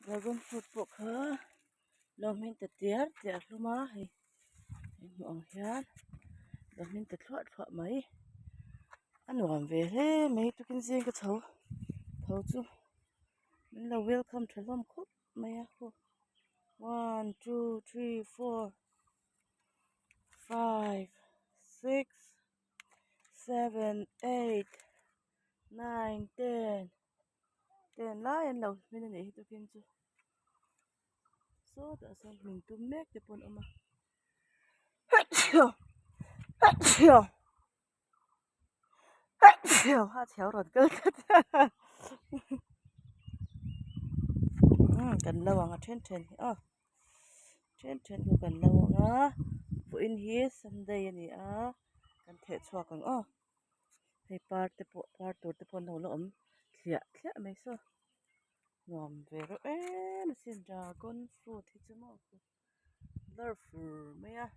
Dragon fruit pawh kha lo hmin ta tiar tiar hlawm a hei hei hmuh ang hian lo hmin ta thluah thluah mai a nuam ve hle mai tukin zing ka chho tho chu min lo welcome tha hlawm khawp mai a khu one two three four five six seven eight nine ten ten lai an lo hmin a nih hi tukin chu sawtah sawn hmin tum mek te pawh an awm a ha chhiau rawn kal tlat kan lo ang a then then hi aw then then hi kan lo ang a vawiin hi sunday a ni a kan theh chhuak ang aw. Hei par te pawh par tur te pawh an lo la awm thliah thliah mai saw nuam ve reuh em asin dragon fruit hi chu maw blur fur mai a.